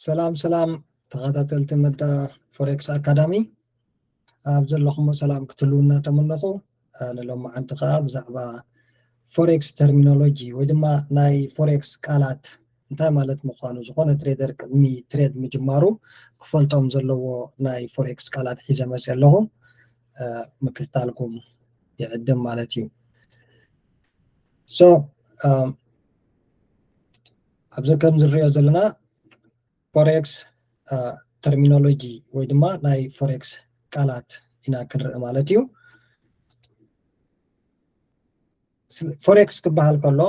ሰላም ሰላም ተኸታተልቲ መዳ ፎሬክስ ኣካዳሚ፣ ኣብ ዘለኹሞ ሰላም ክትህልውና ተመነኹ። ንሎማዓንቲ ከዓ ብዛዕባ ፎሬክስ ተርሚኖሎጂ ወይ ድማ ናይ ፎሬክስ ቃላት እንታይ ማለት ምዃኑ ዝኾነ ትሬደር ቅድሚ ትሬድ ምጅማሩ ክፈልጦም ዘለዎ ናይ ፎሬክስ ቃላት ሒዘ መፅእ ኣለኹ። ምክትታልኩም ይዕድም ማለት እዩ። So ኣብዚ ከም ዝሪኦ ዘለና ፎሬክስ ተርሚኖሎጂ ወይ ድማ ናይ ፎሬክስ ቃላት ኢና ክንርኢ ማለት እዩ። ፎሬክስ ክበሃል ከሎ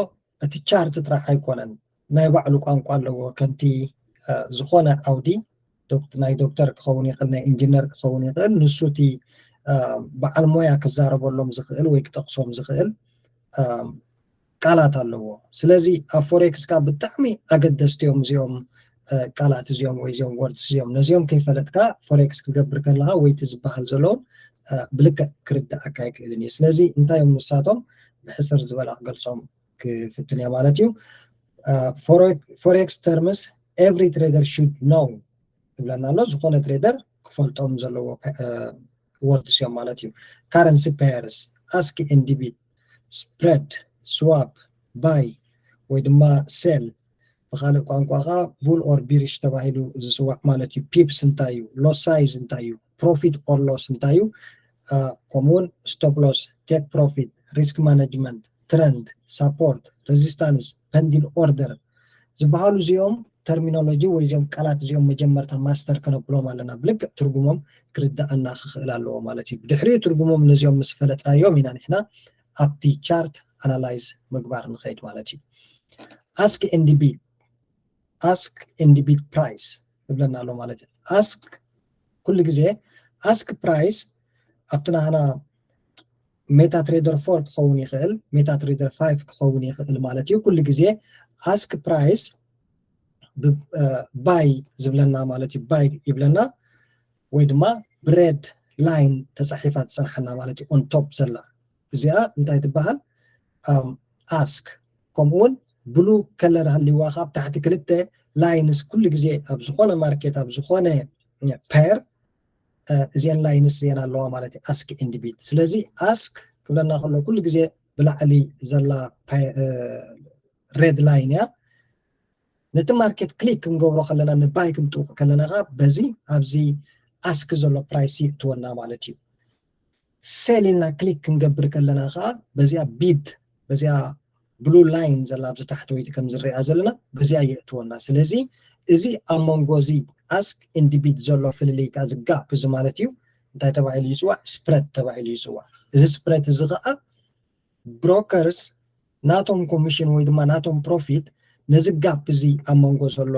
እቲ ቻርት ጥራሕ ኣይኮነን፣ ናይ ባዕሉ ቋንቋ ኣለዎ። ከምቲ ዝኾነ ዓውዲ ናይ ዶክተር ክኸውን ይኽእል፣ ናይ ኢንጂነር ክኸውን ይኽእል። ንሱ እቲ በዓል ሞያ ክዛረበሎም ዝኽእል ወይ ክጠቕሶም ዝኽእል ቃላት ኣለዎ። ስለዚ ኣብ ፎሬክስ ከዓ ብጣዕሚ ኣገደስቲ እዮም እዚኦም ቃላት እዚኦም ወይ እዚኦም ወርድስ እዚኦም። ነዚኦም ከይፈለጥካ ፎሬክስ ክገብር ከለካ ወይ እቲ ዝበሃል ዘለውን ብልክዕ ክርዳኣካ ኣይክእልን እዩ። ስለዚ እንታይ እዮም ንሳቶም ብሕፅር ዝበለ ክገልፆም ክፍትን እየ ማለት እዩ። Forex terms every trader should know ይብለና ኣሎ። ዝኾነ ትሬደር ክፈልጦም ዘለዎ ወርድስ እዮም ማለት እዩ። Currency pairs, ask and debit, spread, swap, buy ወይ ድማ sell፣ ብካልእ ቋንቋ ከዓ bull or bearish ተባሂሉ ዝፅዋዕ ማለት እዩ። Pips እንታይ እዩ? Lot size እንታይ እዩ? Profit or loss እንታይ እዩ? ከምኡውን stop loss, take profit, risk management, trend, support, resistance, pending order ዝበሃሉ እዚኦም ተርሚኖሎጂ ወይ እዚኦም ቃላት እዚኦም መጀመርታ ማስተር ከነብሎም ኣለና። ብልክዕ ትርጉሞም ክርዳኣና ክኽእል ኣለዎ ማለት እዩ። ብድሕሪኡ ትርጉሞም ነዚኦም ምስ ፈለጥናዮም ኢና ንሕና ኣብቲ ቻርት ኣናላይዝ ምግባር ንኸይድ ማለት እዩ። Ask and debit, ask and debit price ይብለና ኣሎ ማለት እዩ። Ask ኩሉ ግዜ ask price ኣብቲ ናህና ሜታ ትሬደር ፎር ክኸውን ይኽእል፣ ሜታ ትሬደር ፋይቭ ክኸውን ይኽእል ማለት እዩ። ኩሉ ግዜ ask price buy ዝብለና ማለት እዩ። Buy ይብለና ወይ ድማ ብሬድ ላይን ተፃሒፋ ትፅንሓና ማለት እዩ። On top ዘላ እዚኣ እንታይ ትበሃል? Ask። ከምኡውን ብሉ ከለር ሃሊዋ ካብ ታሕቲ ክልተ ላይንስ ኩሉ ግዜ ኣብ ዝኾነ ማርኬት ኣብ ዝኾነ ፔር እዚአን ላይንስ እዚአን ኣለዋ ማለት እዩ። Ask and debit። ስለዚ ask ክብለና ከሎ ኩሉ ግዜ ብላዕሊ ዘላ ሬድ ላይን እያ። ነቲ ማርኬት ክሊክ ክንገብሮ ከለና ንባይ ክንጥውቕ ከለና ከዓ በዚ ኣብዚ ask ዘሎ ፕራይስ ይእትወና ማለት እዩ። Sell ኢልና ክሊክ ክንገብር ከለና ከዓ በዚኣ ቢድ በዚኣ ብሉ ላይን ዘላ ኣብዚ ታሕተወይቲ ከም ዝሪኣ ዘለና በዚኣ የእትወና። ስለዚ እዚ ኣብ መንጎ እዚ ask and debit ዘሎ ፍልልይ ከዓ እዚ ጋፕ እዚ ማለት እዩ እንታይ ተባሂሉ ይፅዋዕ? ስፕረድ ተባሂሉ ይፅዋዕ። እዚ ስፕረድ እዚ ከዓ ብሮከርስ ናቶም ኮሚሽን ወይ ድማ ናቶም ፕሮፊት ነዚ ጋፕ እዚ ኣብ መንጎ ዘሎ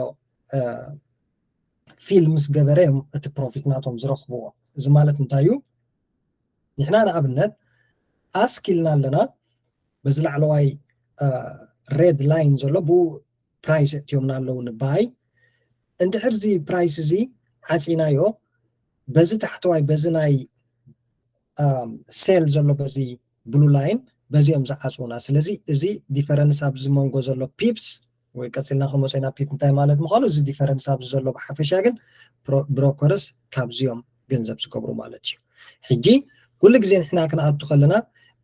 ፊል ምስ ገበረ እዮም እቲ ፕሮፊት ናቶም ዝረኽብዎ። እዚ ማለት እንታይ እዩ? ንሕና ንኣብነት ask ኢልና ኣለና፣ በዚ ላዕለዋይ ሬድ ላይን ዘሎ ብኡ ፕራይስ እትዮምና ኣለዉ ንባይ። እንድሕር እዚ ፕራይስ እዚ ዓፂናዮ በዚ ታሕተዋይ በዚ ናይ ሴል ዘሎ በዚ ብሉ ላይን በዚኦም ዝዓፅውና። ስለዚ እዚ ዲፈረንስ ኣብዚ መንጎ ዘሎ ፒፕስ ወይ ቀፂልና ክንመፅና ፒፕ እንታይ ማለት ምዃኑ እዚ ዲፈረንስ ኣብዚ ዘሎ ብሓፈሻ ግን ብሮከርስ ካብዚኦም ገንዘብ ዝገብሩ ማለት እዩ። ሕጂ ኩሉ ግዜ ንሕና ክንኣቱ ከለና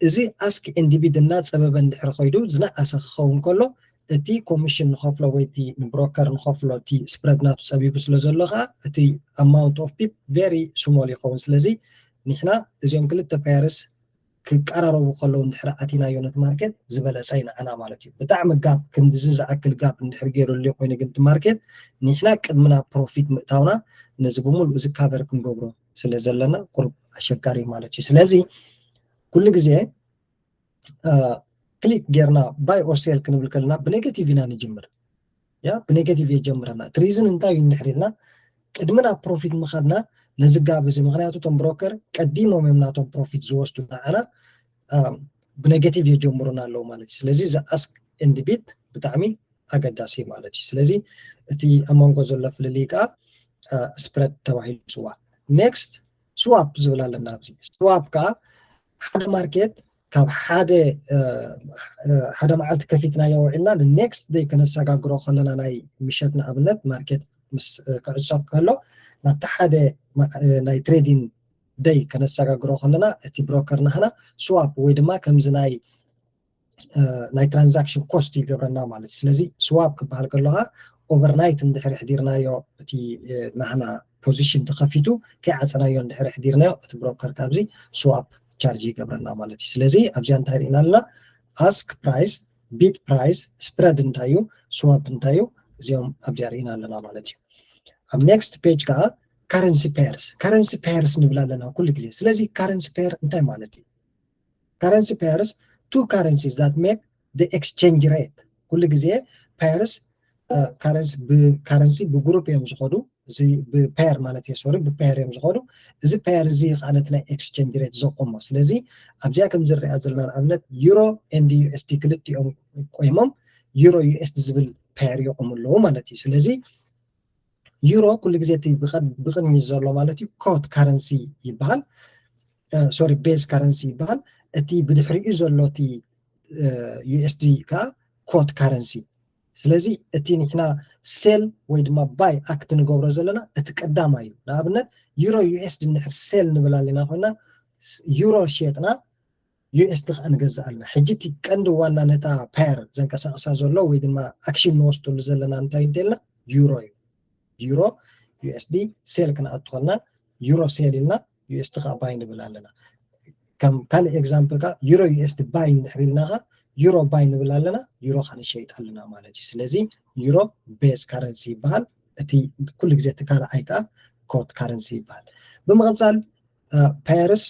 እዚ ask and debit እናፀበበ እንድሕር ከይዱ ዝነኣሰ ክኸውን ከሎ እቲ ኮሚሽን ንኸፍሎ ወይ እቲ ንብሮከር ንኸፍሎ እቲ ስፕረድ ናቱ ፀቢቡ ስለ ዘሎ ከዓ እቲ amount of pip very small ይኸውን። ስለዚ ንሕና እዚኦም ክልተ ፓየርስ ክቀራረቡ ከለዉ እንድሕር ኣቲናዮ ነቲ ማርኬት ዝበለፀ እዩ ንዓና ማለት እዩ። ብጣዕሚ ጋፕ ክንድዚ ዝኣክል ጋፕ እንድሕር ገይሩ ኣሎ ኮይኑ ግን እቲ ማርኬት ንሕና ቅድሚ ናብ ፕሮፊት ምእታውና ነዚ ብምሉእ እዚ ካቨር ክንገብሮ ስለ ዘለና ቁሩብ ኣሸጋሪ ማለት እዩ። ስለዚ ኩሉ ግዜ ክሊክ ጌርና ባይ ኦር ሴል ክንብል ከለና ብኔጋቲቭ ኢና ንጅምር። ያ ብኔጋቲቭ የጀምረና። እቲ ሪዝን እንታይ እዩ እንድሕር ኢልና ቅድሚ ናብ ፕሮፊት ምኻድና ነዚ ጋብ እዚ ምክንያቱ እቶም ብሮከር ቀዲሞም እዮም ናቶም ፕሮፊት ዝወስዱ ንዓና ብኔጋቲቭ የጀምሩና ኣለዉ ማለት እዩ። ስለዚ እዚ ask and debit ብጣዕሚ ኣገዳሲ ማለት እዩ። ስለዚ እቲ ኣብ መንጎ ዘሎ ፍልልይ ከዓ ስፕረድ ተባሂሉ ይፅዋዕ። ኔክስት ስዋፕ ዝብል ኣለና። ኣብዚ ስዋፕ ከዓ ሓደ ማርኬት ካብ ሓደ ሓደ መዓልቲ ከፊትናዮ ውዒልና ንኔክስት ደይ ከነሰጋግሮ ከለና ናይ ምሸት ንኣብነት ማርኬት ምስ ክዕጾ ከሎ ናብቲ ሓደ ናይ trading day ከነሰጋግሮ ከለና እቲ broker ናህና swap ወይ ድማ ከምዚ ናይ ናይ transaction cost ይገብረና ማለት እዩ። ስለዚ swap ክበሃል ከሎ ከዓ overnight እንድሕር ኣሕዲርናዮ እቲ ናህና position ተኸፊቱ ከይዓፀናዮ እንድሕር ኣሕዲርናዮ እቲ broker ካብዚ swap charge ይገብረና ማለት እዩ። ስለዚ ኣብዚኣ እንታይ ርኢና ኣለና? Ask price፣ bid price፣ spread እንታይ እዩ፣ swap እንታይ እዩ፣ እዚኦም ኣብዚኣ ርኢና ኣለና ማለት እዩ። ኣብ next page ከዓ currency pairs፣ currency pairs ንብል ኣለና ኩሉ ግዜ። ስለዚ currency pair እንታይ ማለት እዩ? Currency pairs, two currencies that make the exchange rate። ኩሉ ግዜ pairs currency ብcurrency ብግሩፕ እዮም ዝኸዱ። እዚ ብpair ማለት እየ፣ sorry፣ ብpair እዮም ዝኸዱ። እዚ pair እዚ ከዓ ነቲ ናይ exchange rate ዘቆሞ። ስለዚ ኣብዚኣ ከም ዝረኣ ዘለና ንኣብነት euro and USD ክልቲኦም ቆይሞም euro USD ዝብል pair ይቆሙ ኣለዉ ማለት እዩ። ስለዚ euro ኩሉ ግዜ እቲ ብቕድሚት ዘሎ ማለት እዩ quote currency ይበሃል፣ sorry፣ base currency ይበሃል። እቲ ብድሕሪኡ ዘሎ እቲ USD ከዓ quote currency። ስለዚ እቲ ንሕና sell ወይ ድማ buy act ንገብሮ ዘለና እቲ ቀዳማይ እዩ። ንኣብነት euro USD እንድሕር sell ንብል ኣለና ኮይና euro ሸጥና USD ከዓ ንገዝእ ኣለና። ሕጂ እቲ ቀንዲ ዋና ነታ pair ዘንቀሳቕሳ ዘሎ ወይ ድማ action ንወስደሉ ዘለና እንታይ እንተልና euro እዩ። euro USD sell ክንኣቱ ከለና euro sell ኢልና USD ከዓ buy ንብል ኣለና። ከም ካልእ example ከዓ euro USD buy እንድሕር ኢልና ከዓ euro buy ንብል ኣለና፣ euro ከዓ ንሸይጥ ኣለና ማለት እዩ። ስለዚ euro base currency ይበሃል። እቲ ኩሉ ግዜ እቲ ካልኣይ ከዓ quote currency ይበሃል። ብምቕፃል pairs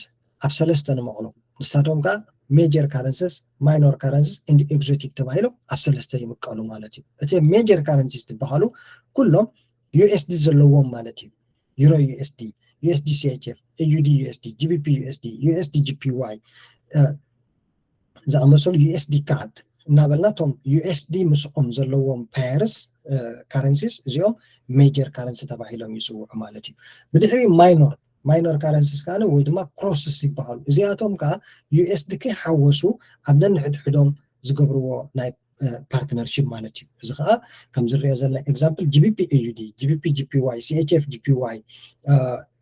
ኣብ ሰለስተ ንመቕሎም። ንሳቶም ከዓ major currencies፣ minor currencies and exotic ተባሂሎም ኣብ ሰለስተ ይምቀሉ ማለት እዩ። እቲ major currencies ዝበሃሉ ኩሎም USD ዘለዎም ማለት እዩ። euro USD፣ USD CHF፣ AUD USD፣ GBP USD፣ USD JPY ዝኣመሰሉ USD CAD እናበልና እቶም USD ምስኦም ዘለዎም pairs currencies እዚኦም major currency ተባሂሎም ይፅውዑ ማለት እዩ። ብድሕሪ minor minor currencies ከዓ ወይ ድማ crosses ይበሃሉ። እዚኣቶም ከዓ USD ከይሓወሱ ኣብ ነንሕድሕዶም ዝገብርዎ ናይ partnership ማለት እዩ። እዚ ከዓ ከም ዝሪኦ ዘለና example GBP AUD፣ GBP JPY፣ CHF JPY፣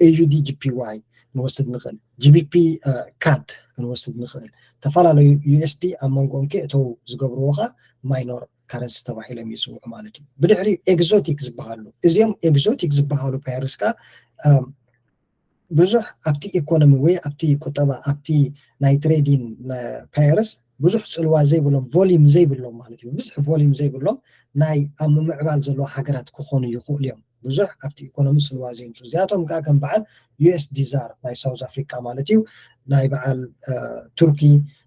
AUD JPY ክንወስድ ንኽእል፣ GBP CAD ክንወስድ ንኽእል። ዝተፈላለዩ USD ኣብ መንጎኦም ከእተው ዝገብርዎ ከዓ minor currency ተባሂሎም ይፅውዑ ማለት እዩ። ብድሕሪ exotic ዝበሃሉ፣ እዚኦም exotic ዝበሃሉ pairs ከዓ ብዙሕ ኣብቲ economy ወይ ኣብቲ ቁጠባ ኣብቲ ናይ trading pairs ብዙሕ ፅልዋ ዘይብሎም፣ volume ዘይብሎም ማለት እዩ። ብዙሕ volume ዘይብሎም ናይ ኣብ ምምዕባል ዘለዎ ሃገራት ክኾኑ ይኽእሉ እዮም። ብዙሕ ኣብቲ economy ፅልዋ ዘየምፅኡ እዚኣቶም ከዓ ከም በዓል USD ZAR ናይ South Africa ማለት እዩ፣ ናይ በዓል ቱርኪ፣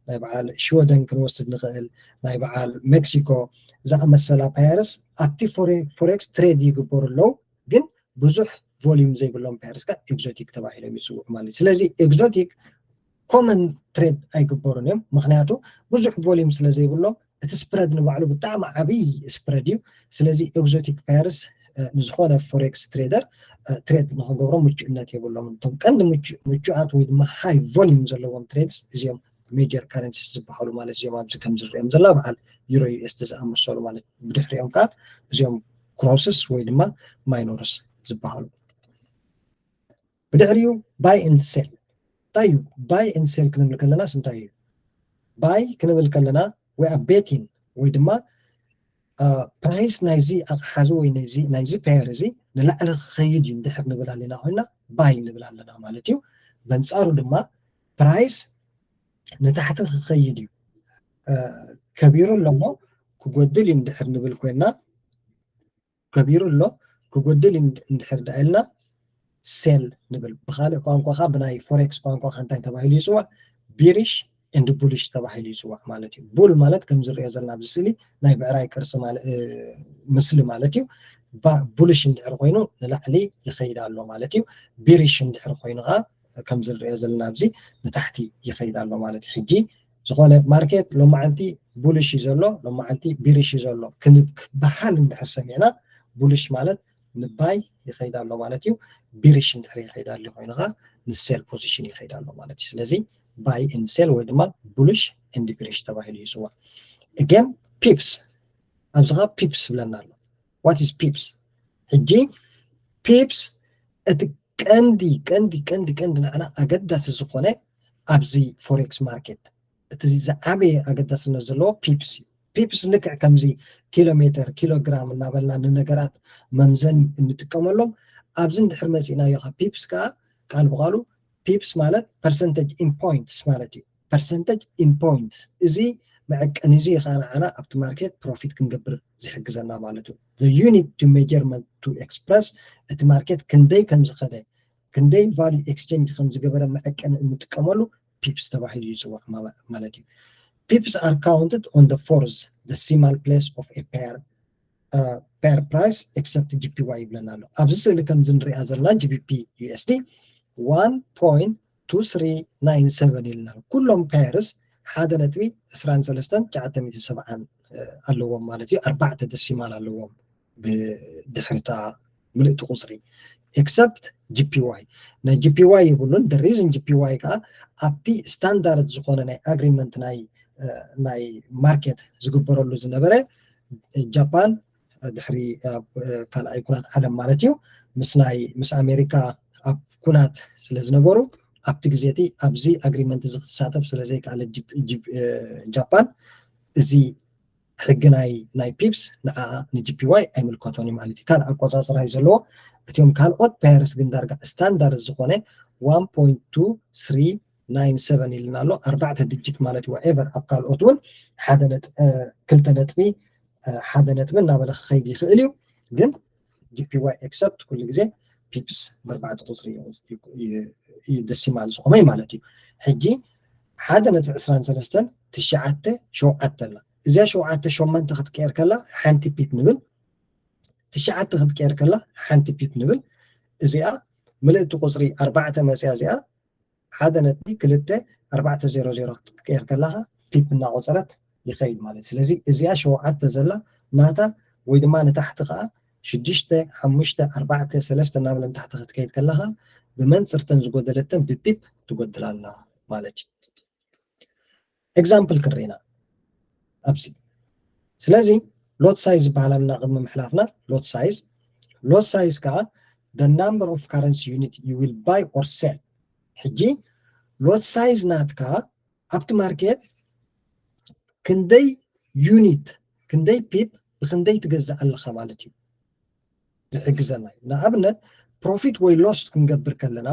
ናይ በዓል ሽወደን ክንወስድ ንኽእል፣ ናይ በዓል ሜክሲኮ ዝኣመሰላ pairs ኣብቲ forex trade ይግበሩ ኣለዉ፣ ግን ብዙሕ volume ዘይብሎም pairs ከዓ exotic ተባሂሎም ይፅውዑ ማለት እዩ። ስለዚ exotic common trade ኣይግበሩን እዮም፣ ምክንያቱ ብዙሕ volume ስለ ዘይብሎም እቲ spread ንባዕሉ ብጣዕሚ ዓብይ spread እዩ። ስለዚ exotic pairs ንዝኾነ forex trader trade ንክገብሮ ምቹእነት የብሎም። እቶም ቀንዲ ምቹኣት ወይ ድማ high volume ዘለዎም trades እዚኦም major currencies ዝበሃሉ ማለት እዚኦም ኣብዚ ከም ዝርኦም ዘላ በዓል euro USD ዝኣመሰሉ ማለት ብድሕሪኦም ከዓ እዚኦም crosses ወይ ድማ minors ዝበሃሉ። ብድሕሪኡ buy and sell። እንታይ እዩ buy and sell ክንብል ከለናስ እንታይ እዩ? Buy ክንብል ከለና ወይ ኣብ betting ወይ ድማ price ናይዚ ኣቕሓ እዚ ወይ ናይዚ pair እዚ ንላዕሊ ክኸይድ እዩ እንድሕር ንብል ኣለና ኮይና buy ንብል ኣለና ማለት እዩ። በንፃሩ ድማ price ንታሕቲ ክኸይድ እዩ፣ ከቢሩ ኣሎ እሞ ክጎድል እዩ እንድሕር ንብል ኮይና፣ ከቢሩ ኣሎ ክጎድል እዩ እንድሕር ደኣ ኢልና sell ንብል። ብኻልእ ቋንቋ ኸዓ ብናይ forex ቋንቋ ኸዓ እንታይ ተባሂሉ ይፅዋዕ? Bearish and bullish ተባሂሉ ይፅዋዕ ማለት እዩ። Bull ማለት ከም ዝሪኦ ዘለና ኣብዚ ስእሊ ናይ ብዕራይ ቅርፂ ማለት፣ እ፣ ምስሊ ማለት እዩ። ባ-፣ bullish እንድሕር ኮይኑ ንላዕሊ ይኸይድ ኣሎ ማለት እዩ። Bearish እንድሕር ኮይኑ ኸዓ ከም ዝሪኦ ዘለና ኣብዚ ንታሕቲ ይኸይድ ኣሎ ማለት እዩ። ሕጂ ዝኾነ market ሎማዓንቲ bullish እዩ ዘሎ፣ ሎማዓንቲ bearish እዩ ዘሎ ክን-፣ ክበሃል እንድሕር ሰሚዕና bullish ማለት ንbuy ይኸይድ ኣሎ ማለት እዩ። Bearish እንድሕር ይኸይድ ኣሎ ኮይኑ ኸዓ ንsell position ይኸይድ ኣሎ ማለት እዩ። ስለዚ buy and sell ወይ ድማ bullish and bearish ተባሂሉ ይፅዋዕ። Again pips፣ ኣብዚ ኸዓ pips ይብለና ኣሎ። What is pips? ሕጂ pips እቲ ቀንዲ ቀንዲ ቀንዲ ቀንዲ ንዓና ኣገዳሲ ዝኾነ ኣብዚ forex market እቲ ዝዓበየ ኣገዳስነት ዘለዎ pips እዩ። Pips ልክዕ ከምዚ ኪሎ ሜትር፣ ኪሎግራም እናበልና ንነገራት መምዘኒ እንጥቀመሎም ኣብዚ እንድሕር መፂእናዮ ካብ pips ከዓ ቃል ብቃሉ pips ማለት percentage in points ማለት እዩ። Percentage in points እዚ መዐቀኒ እዚ ከዓ ንዓና ኣብቲ market profit ክንገብር ዝሕግዘና ማለት እዩ። The unit to measurement to express እቲ market ክንደይ ከም ዝኸደ ክንደይ value exchange ከም ዝገበረ መዐቀኒ እንጥቀመሉ pips ተባሂሉ ይፅዋዕ ማለት እዩ። Pips are counted on the fourth decimal place of a pair pair price except G P Y ይብለና ኣሎ። ኣብዚ ስእሊ ከምዚ ንሪኣ ዘለና G B P U S D one point two three nine seven ኢልና ኣሎ። ኩሎም pairs ሓደ ነጥቢ ዕስራን ሰለስተን ትሽዓተ ሚእትን ሰብዓን ኣለዎም ማለት እዩ። ኣርባዕተ decimal ኣለዎም ብድሕሪታ ምልእቲ ቁፅሪ except G P Y ናይ G P Y የብሉን። The reason G P Y ከዓ ኣብቲ standard ዝኾነ ናይ agreement ናይ ናይ market ዝግበረሉ ዝነበረ ጃፓን ድሕሪ ካልኣይ ኩናት ዓለም ማለት እዩ ምስ ናይ ምስ ኣሜሪካ ኣብ ኩናት ስለ ዝነበሩ ኣብቲ ግዜ እቲ ኣብዚ agreement እዚ ክትሳተፍ ስለ ዘይከኣለ ጃፓን እዚ ሕጊ ናይ ናይ pips ንዓ ን G P Y ኣይምልከቶን እዩ ማለት እዩ። ካልእ ኣቆፃፅራ እዩ ዘለዎ። እቲኦም ካልኦት pairs ግን ዳርጋ standard ዝኾነ one point two three nine seven ኢልና ኣሎ ኣርባዕተ digit ማለት እዩ። Whatever ኣብ ካልኦት እውን ሓደ ክልተ ነጥቢ ሓደ ነጥቢ እናበለ ክኸይድ ይኽእል እዩ። ግን G P Y except ኩሉ ግዜ pips ብኣርባዕተ ቁፅሪ decimal ዝኾነ ማለት እዩ። ሕጂ ሓደ ነጥቢ ዕስራን ሰለስተን ትሽዓተ ሸውዓተ ኣላ። እዚኣ ሸውዓተ ሸሞንተ ክትቀየር ከላ ሓንቲ pip ንብል፣ ትሽዓተ ክትቀየር ከላ ሓንቲ pip ንብል። እዚኣ ምልእቲ ቁፅሪ ኣርባዕተ መፅያ እዚኣ ሓደ ነጥቢ ክልተ ኣርባዕተ ዜሮ ዜሮ ክትቀየር ከላኻ pip እናቆፀረት ይኸይድ ማለት። ስለዚ እዚኣ ሸውዓተ ዘላ ናታ ወይ ድማ ንታሕቲ ከዓ ሽዱሽተ ሓሙሽተ ኣርባዕተ ሰለስተ እናበለ ንታሕቲ ክትከይድ ከላኻ ብመንፅርተን ዝጎደለተን ብ pip ትጎድል ኣላ ማለት እዩ። Example ክርኢና ኣብዚ ስለዚ lot size ዝበሃል ኣለና ቅድሚ ምሕላፍና lot size lot size ከዓ the number of currency unit you will buy or sell። ሕጂ lot size ናትካ ኣብቲ market ክንደይ unit ክንደይ pip ብክንደይ ትገዝእ ኣለካ ማለት እዩ ዝሕግዘና እዩ። ንኣብነት profit ወይ loss ክንገብር ከለና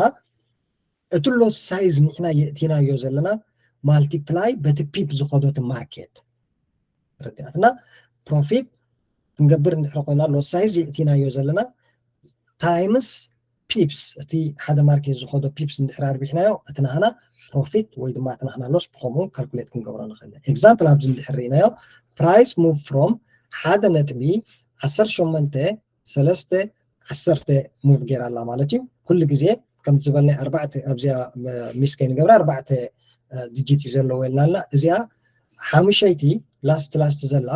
እቲ lot size ንሕና የእቲናዮ ዘለና multiply በቲ pip ዝኸዶ እቲ market ረዲኣትና profit ክንገብር እንድሕር ኮይና lot size የእቲናዮ ዘለና times pips እቲ ሓደ market ዝኸዶ pips እንድሕር ኣርቢሕናዮ እቲ ናህና profit ወይ ድማ እቲ ናህና loss ብከምኡ calculate ክንገብሮ ንኽእል። Example ኣብዚ እንድሕር ርኢናዮ price move from ሓደ ነጥቢ ዓሰርተ ሸሞንተ ሰለስተ ዓሰርተ move ገይራ ኣላ ማለት እዩ። ኩሉ ግዜ ከም ዝበልናይ ኣርባዕተ ኣብዚኣ miss ከይንገብራ ኣርባዕተ digit እዩ ዘለዎ ኢልና ኣላ። እዚኣ ሓሙሸይቲ last last ዘላ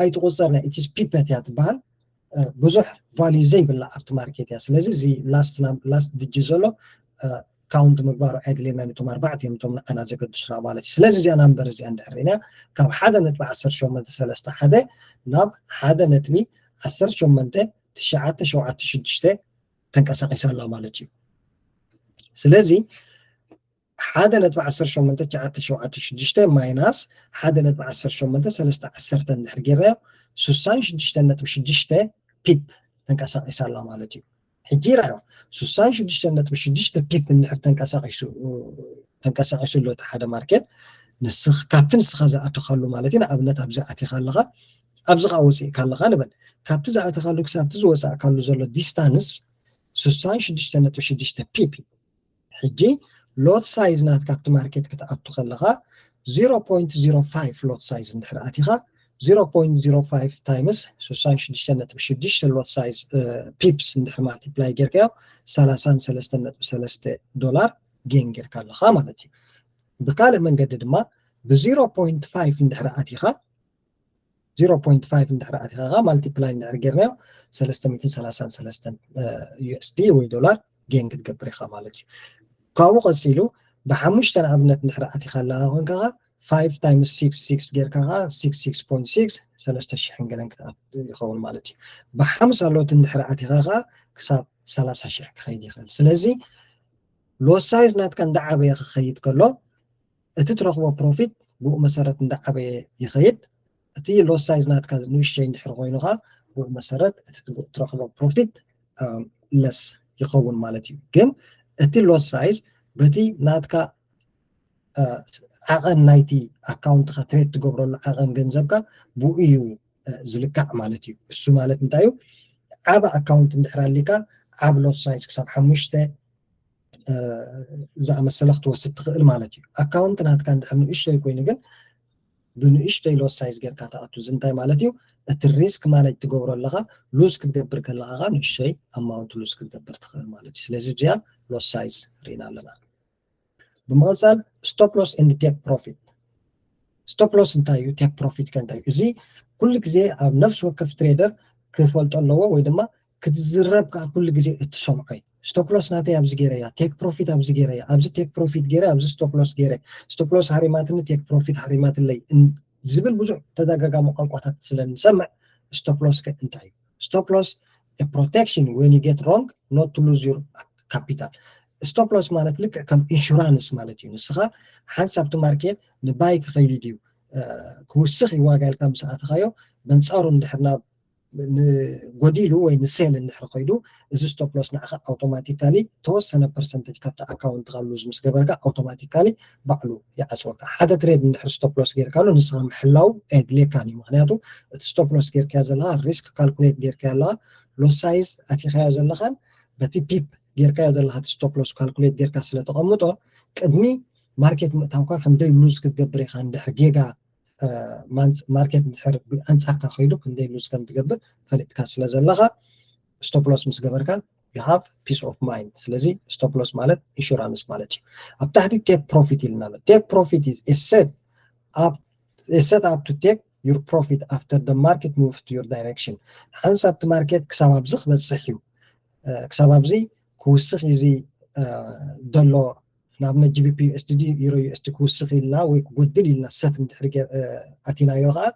ኣይትቁፀርና it's pip እያ ትበሃል። ብዙሕ value ዘይብላ ኣብቲ market እያ። ስለዚ እዚ last digit ዘሎ count ምግባሩ ኣየድልየናን እቶም ኣርባዕተ እዮም እቶም ንዓና ዘገድሱና ማለት እዩ። ስለዚ እዚኣ number እዚኣ እንድሕር ርኢና ካብ ሓደ ነጥቢ ዓሰርተ ሸሞንተ ሰለስተ ሓደ ናብ ሓደ ነጥቢ ዓሰርተ ሸሞንተ ትሽዓተ ሸውዓተ ሽዱሽተ ተንቀሳቒሳ ኣላ ማለት እዩ። ስለዚ ሓደ ነጥቢ ዓሰርተ ሸሞንተ ትሽዓተ ሸውዓተ ሽዱሽተ minus ሓደ ነጥቢ ዓሰርተ ሸሞንተ ሰለስተ ዓሰርተ እንድሕር ጌርናዮ ስሳን ሽዱሽተ ነጥቢ ሽዱሽተ pip ተንቀሳቒሳ ኣላ ማለት እዩ። ሕጂ ራዮ ስሳን ሽዱሽተ ነጥቢ ሽዱሽተ pip እንድሕር ተንቀሳቒሱ ተንቀሳቒሱ ኣሎ እቲ ሓደ market ንስኽ ካብቲ ንስኻ ዝኣተኻሉ ማለት እዩ። ንኣብነት ኣብዚ ኣቲኻ ኣለኻ ኣብዚ ከዓ ወፂእካ ኣለኻ ንበል ካብቲ ዝኣተኻሉ ክሳብቲ ዝወፃእካሉ ዘሎ distance ስሳን ሽዱሽተ ነጥቢ ሽዱሽተ pip እዩ። ሕጂ lot size ናትካ ኣብቲ market ክትኣቱ ከለኻ zero point zero five lot size እንድሕር ኣቲኻ zero point zero five times ስሳን ሽዱሽተ ነጥቢ ሽዱሽተ lot size pips እንድሕር multiply ጌርካዮ ሰላሳን ሰለስተን ነጥቢ ሰለስተ ዶላር gain ጌርካ ኣለኻ ማለት እዩ። ብካልእ መንገዲ ድማ ብ zero point five እንድሕር ኣቲኻ zero point five እንድሕር ኣቲኻ multiply እንድሕር ጌርናዮ ሰለስተ ሚእትን ሰላሳን ሰለስተን U S D ወይ ዶላር gain ክትገብር ኢኻ ማለት እዩ። ካብኡ ቀፂሉ ብሓሙሽተ ንኣብነት እንድሕር ኣቲኻ ኣለኻ ኮንካ five times six six ጌርካ ከዓ six six point six ሰለስተ ሽሕን ገለን ይኸውን ማለት እዩ። ብሓምሳ lot እንድሕር ኣቲኻ ከዓ ክሳብ ሰላሳ ሽሕ ክኸይድ ይኽእል። ስለዚ loss size ናትካ እንዳዓበየ ክኸይድ ከሎ እቲ ትረኽቦ profit ብኡ መሰረት እንዳዓበየ ይኸይድ። እቲ loss size ናትካ ንእሽተይ እንድሕር ኮይኑ ከዓ ብኡ መሰረት እቲ ትረኽቦ profit less ይኸውን ማለት እዩ። ግን እቲ loss size በቲ ናትካ ዓቐን ናይቲ account ኻ trade ትገብረሉ ዓቐን ገንዘብካ ብኡ እዩ ዝልካዕ ማለት እዩ። እሱ ማለት እንታይ እዩ? ዓቢ account እንድሕር ኣሊካ ዓቢ loss size ክሳብ ሓሙሽተ ዝኣመሰለ ክትወስድ ትኽእል ማለት እዩ። Account ናትካ እንድሕር ንእሽተይ ኮይኑ ግን ብንእሽተይ loss size ጌርካ ትኣቱ። እዚ እንታይ ማለት እዩ? እቲ risk manage ትገብሮ ኣለኻ፣ lose ክትገብር ከለኻ ከዓ ንእሽተይ amount lose ክትገብር ትኽእል ማለት እዩ። ስለዚ እዚኣ loss size ርኢና ኣለና። ብምቕፃል stop loss and take profit። Stop loss እንታይ እዩ? Take profit ከ እንታይ እዩ? እዚ ኩሉ ግዜ ኣብ ነፍሲ ወከፍ trader ክፈልጦ ኣለዎ ወይ ድማ ክትዝረብ ከዓ ኩሉ ግዜ እትሰምዖ እዩ። Stop loss ናተይ ኣብዚ ገይረ እያ፣ take profit ኣብዚ ገይረ እያ፣ ኣብዚ take profit ገይረ፣ ኣብዚ stop loss ገይረ፣ stop loss ሃሪማትኒ፣ take profit ሃሪማትለይ ዝብል ብዙሕ ተደጋጋሚ ቋንቋታት ስለ እንሰምዕ stop loss ከ እንታይ እዩ? Stop loss a protection when you get wrong not to lose your capital። Stop loss ማለት ልክዕ ከም insurance ማለት እዩ። ንስኻ ሓንሳብ እቲ market ን buy ክኸይድ እዩ ክውስኽ እዩ ዋጋ ኢልካ ምስ ኣተኻዮ በንፃሩ እንድሕር ናብ ንጎዲሉ ወይ ን sell እንድሕር ከይዱ እዚ stop loss ንዓኻ automatically ተወሰነ percentage ካብቲ account ኻ lose ምስ ገበርካ automatically ባዕሉ ይዓፅወካ። ሓደ trade እንድሕር stop loss ጌርካሉ ንስኻ ምሕላው ኣየድልየካን እዩ። ምክንያቱ እቲ stop loss ጌርካዮ ዘለኻ risk calculate ጌርካዮ ኣለኻ፣ loss size ኣቲኻዮ ዘለኻን በቲ pip ጌርካዮ ዘለኻ እቲ stop loss calculate ጌርካ ስለ ተቐምጦ ቅድሚ market ምእታውካ ክንደይ lose ክትገብር ኢኻ እንድሕር ጌጋ market እንድሕር ኣንፃርካ ከይዱ ክንደይ lose ከም ትገብር ፈሊጥካ ስለ ዘለኻ stop loss ምስ ገበርካ you have peace of mind። ስለዚ stop loss ማለት insurance ማለት እዩ። ኣብ ታሕቲ take profit ኢልና ኣሎ። Take profit is a set up a set up to take your profit after the market moves to your direction። ሓንሳብ እቲ market ክሳብ ኣብዚ ክበፅሕ እዩ ክሳብ ኣብዚ ክውስኽ እዩ እዚ ዘሎ ንኣብነት GBP USD ድዩ Euro USD ክውስኽ ኢልና ወይ ክጎድል ኢልና set እንድሕር ኣቲናዮ ከዓ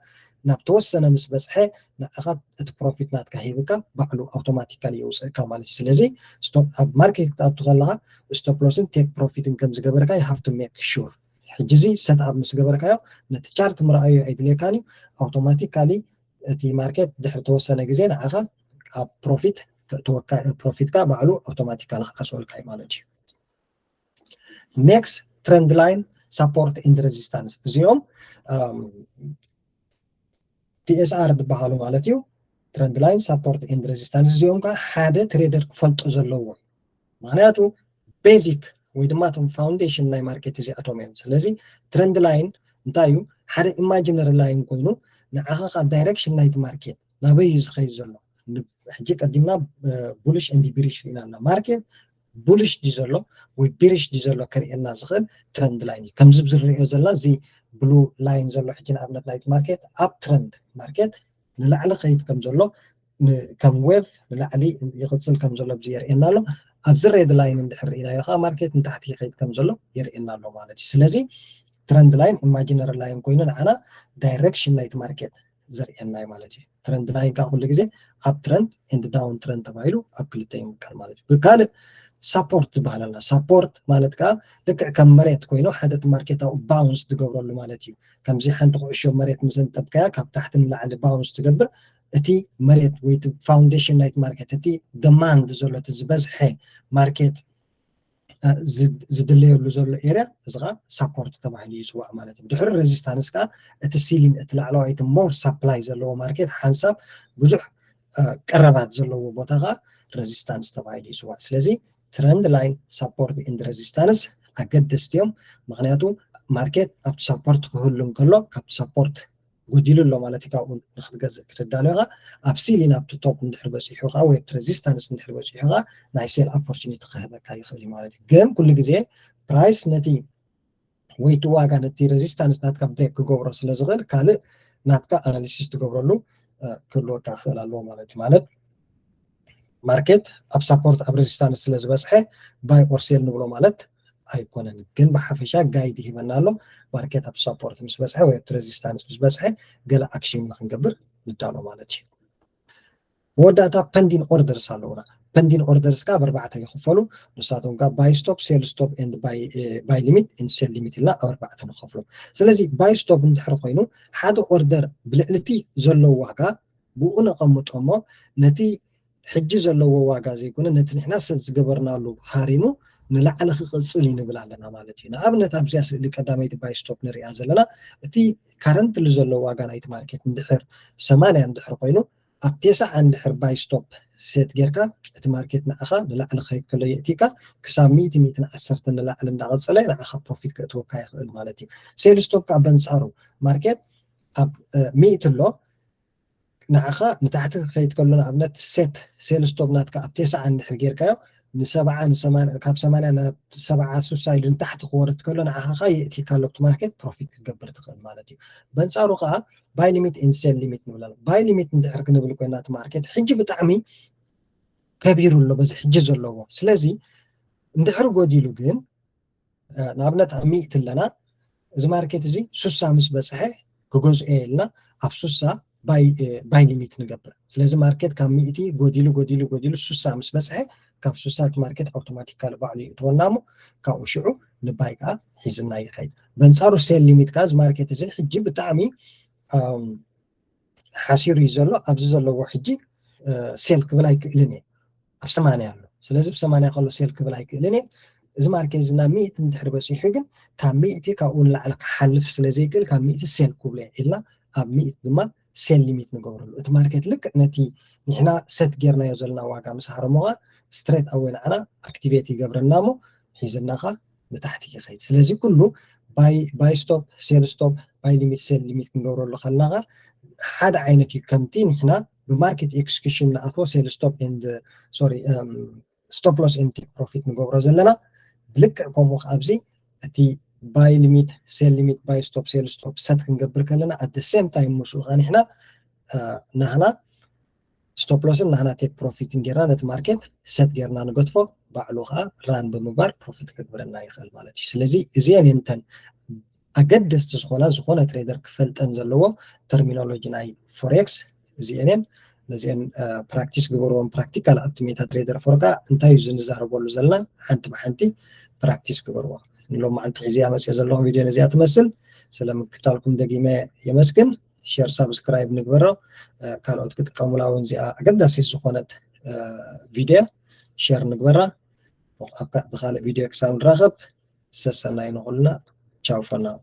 ናብ ተወሰነ ምስ በፅሐ ንዓኻ እቲ profit ናትካ ሂብካ ባዕሉ automatically የውፅእካ ማለት እዩ። ስለዚ ኣብ market ክትኣቱ ከለካ stop loss ን take profit ን ከም ዝገበርካ you have to make sure። ሕጂ እዚ set up ምስ ገበርካዮ ነቲ chart ምርኣዩ ኣይድልየካን እዩ። Automatically እቲ market ድሕሪ ተወሰነ ግዜ ንዓኻ ኣብ profit profit ካ ባዕሉ automatically ክዓፅወልካ እዩ ማለት እዩ። Next trend line support and resistance እዚኦም TSR ዝበሃሉ ማለት እዩ። Trend line support and resistance እዚኦም ከዓ ሓደ trader ክፈልጦ ዘለዎ ምክንያቱ basic ወይ ድማ እቶም foundation ናይ market እዚኣቶም እዮም። ስለዚ trend line እንታይ እዩ? ሓደ imaginary line ኮይኑ ንዓኻ ከዓ direction ናይቲ market ናበይ እዩ ዝኸይድ ዘሎ? ሕጂ ቀዲምና bullish and bearish ርኢና ኣለና። Market bullish ድዩ ዘሎ ወይ bearish ድዩ ዘሎ ከርእየና ዝኽእል trend line እዩ። ከምዚ ዝርኦ ዘለና እዚ blue line ዘሎ ሕጂ ንኣብነት ናይቲ market uptrend market ንላዕሊ ከይድ ከም ዘሎ ከም wave ንላዕሊ ይቕፅል ከም ዘሎ ብዚ የርእየና ኣሎ። ኣብዚ red line እንድሕር ርኢናዮ ከዓ market ንታሕቲ ይኸይድ ከም ዘሎ የርእየና ኣሎ ማለት እዩ። ስለዚ trend line imaginary line ኮይኑ ንዓና direction ናይቲ market ዘርእየና እዩ ማለት እዩ። Trend line ከዓ ኩሉ ግዜ uptrend and downtrend ተባሂሉ ኣብ ክልተ ይምቀል ማለት እዩ። ብካልእ support ዝበሃል ኣለና። Support ማለት ከዓ ልክዕ ከም መሬት ኮይኑ ሓደ እቲ market ኣብኡ bounce ዝገብረሉ ማለት እዩ። ከምዚ ሓንቲ ኩዕሾ መሬት ምስ ዘንጠብካያ ካብ ታሕቲ ንላዕሊ bounce ትገብር እቲ መሬት ወይ foundation ናይቲ market እቲ demand ዘሎ እቲ ዝበዝሐ market ዝድለየሉ ዘሎ area እዚ ከዓ support ተባሂሉ ይፅዋዕ ማለት እዩ። ድሕሪ resistance ከዓ እቲ ceiling እቲ ላዕለዋይ እቲ more supply ዘለዎ market ሓንሳብ ብዙሕ ቀረባት ዘለዎ ቦታ ከዓ resistance ተባሂሉ ይፅዋዕ። ስለዚ trend line support and resistance ኣገደስቲ እዮም። ምክንያቱ market ኣብቲ support ክህሉ እንከሎ ካብቲ support ጎዲሉ ኣሎ ማለት እዩ። ካብኡ ንክትገዝእ ክትዳሎ ኢኻ። ኣብ ceiling ኣብቲ top እንድሕር በፂሑ ከዓ ወይ ኣብቲ resistance እንድሕር በፂሑ ከዓ ናይ sell opportunity ክህበካ ይኽእል እዩ ማለት እዩ። ግን market ነቲ ወይ እቲ ዋጋ ነቲ resistance ናትካ break ክገብሮ ስለ ዝኽእል ካልእ ናትካ analysis ትገብረሉ ክህልወካ ክኽእል ኣለዎ ማለት እዩ። ማለት market ኣብ support ኣብ resistance ስለ ዝበፅሐ buy or sell ንብሎ ማለት ኣይኮነን። ግን ብሓፈሻ guide ይህበና ኣሎ። Market ኣብ support ምስ በፅሐ ወይ ኣብቲ resistance ምስ በፅሐ ገለ action ንክንገብር ንዳሎ ማለት እዩ። መወዳእታ pending orders ኣለውና። pending orders ከዓ ኣብ ኣርባዕተ ይኽፈሉ። ንሳቶም ከዓ buy stop, sell stop and buy, buy limit and sell limit ኢልና ኣብ ኣርባዕተ ንኸፍሎም። ስለዚ buy stop እንድሕር ኮይኑ ሓደ order ብልዕሊ እቲ ዘለዎ ዋጋ ብኡ ነቐምጦ እሞ ነቲ ሕጂ ዘለዎ ዋጋ ዘይኮነ ነቲ ንሕና set ዝገበርናሉ ሃሪሙ ንላዕሊ ክቕፅል እዩ ንብል ኣለና ማለት እዩ። ንኣብነት ኣብዚኣ ስእሊ ቀዳመይቲ buy stop ንሪኣ ዘለና እቲ currently ዘሎ ዋጋ ናይቲ ማርኬት እንድሕር ሰማንያ እንድሕር ኮይኑ ኣብ ቴስዓ እንድሕር buy stop set ጌርካ እቲ ማርኬት ንዓኻ ንላዕሊ ክኸይድ ከሎ የእቲካ ክሳብ ሚእቲ ሚእትን ዓሰርተ ንላዕሊ እንዳቐፀለ ንዓኻ profit ከእትወካ ይኽእል ማለት እዩ። Sell stop ከዓ በንፃሩ ማርኬት ኣብ ሚእቲ ኣሎ ንዓኻ ንታሕቲ ክኸይድ ከሎ ንኣብነት set sell stop ናትካ ኣብ ቴስዓ እንድሕር ጌርካዮ ንሰብዓ ንሰማንያ ካብ ሰማንያ ናብ ሰብዓ ስሳ ኢሉ ንታሕቲ ክወርድ ከሎ ንዓኻ ከዓ የእቲካ ኣሎ ኣብቲ ማርኬት profit ክትገብር ትኽእል ማለት እዩ። በንፃሩ ከዓ buy limit and sell limit ንብል ኣለና። Buy limit እንድሕር ክንብል ኮይና እቲ ማርኬት ሕጂ ብጣዕሚ ከቢሩ ኣሎ በዚ ሕጂ ዘለዎ። ስለዚ እንድሕር ጎዲሉ ግን ንኣብነት ኣብ ሚእቲ ኣለና እዚ ማርኬት እዚ ሱሳ ምስ በፅሐ ክገዝኦ ኢልና ኣብ ሱሳ buy limit ንገብር። ስለዚ ማርኬት ካብ ሚእቲ ጎዲሉ ጎዲሉ ጎዲሉ ሱሳ ምስ በፅሐ ካብ ሱሳ እቲ ማርኬት ኣውቶማቲካሊ ባዕሉ ይእትወና እሞ ካብኡ ሽዑ ንባይ ከዓ ሒዝና ይኸይድ። በንፃሩ sell limit ከዓ እዚ ማርኬት እዚ ሕጂ ብጣዕሚ ሓሲሩ እዩ ዘሎ። ኣብዚ ዘለዎ ሕጂ sell ክብል ኣይክእልን እየ ኣብ ሰማንያ ኣሎ። ስለዚ ብሰማንያ ከሎ sell ክብል ኣይክእልን እየ። እዚ ማርኬት እዚ ናብ ሚእቲ እንድሕር በፂሑ ግን ካብ ሚእቲ ካብኡ ንላዕሊ ክሓልፍ ስለ ዘይክእል ካብ ሚእቲ sell ክብሎ እየ ኢልና ኣብ ሚእቲ ድማ sell limit ንገብረሉ። እቲ ማርኬት ልክዕ ነቲ ንሕና set ጌርናዮ ዘለና ዋጋ ምስ ሃረሞ ከዓ straight away ንዓና activate ይገብረና እሞ ሒዝና ከዓ ንታሕቲ ይኸይድ። ስለዚ ኩሉ buy stop, sell stop, buy limit, sell limit ክንገብረሉ ከለና ሓደ ዓይነት እዩ። ከምቲ ንሕና ብማርኬት ኤክስኪሽን ንኣትዎ sell stop and sorry stop loss and take profit ንገብሮ ዘለና ብልክዕ ከምኡ ኣብዚ እቲ buy limit, sell limit, buy stop, sell stop set ክንገብር ከለና at the same time ምስኡ ከዓ ንሕና ናህና stop loss ን ናህና take profit ን ጌርና ነቲ ማርኬት set ጌርና ንገድፎ ባዕሉ ከዓ run ብምግባር profit ከግብረና ይኽእል ማለት እዩ። ስለዚ እዚአን እየን እተን ኣገደስቲ ዝኾና ዝኾነ trader ክፈልጠን ዘለዎ terminology ናይ forex እዚአን እየን። ነዚአን practice ግበርዎም። Practical ኣብቲ MetaTrader four ከዓ እንታይ እዩ ዝንዛረበሉ ዘለና ሓንቲ ብሓንቲ practice ግበርዎ። ንሎም መዓልቲ ሒዝያ መፅኦ ዘለኹ ቪድዮ ነዚኣ ትመስል። ስለምክታልኩም ደጊመ የመስግን። Share subscribe ንግበሮ። ካልኦት ክጥቀሙላ እውን እዚኣ ኣገዳሲት ዝኾነት ቪድዮ share ንግበራ። ብካልእ ቪድዮ ክሳብ ንራኸብ ሰሰናይ ንኹልና። ቻው for now።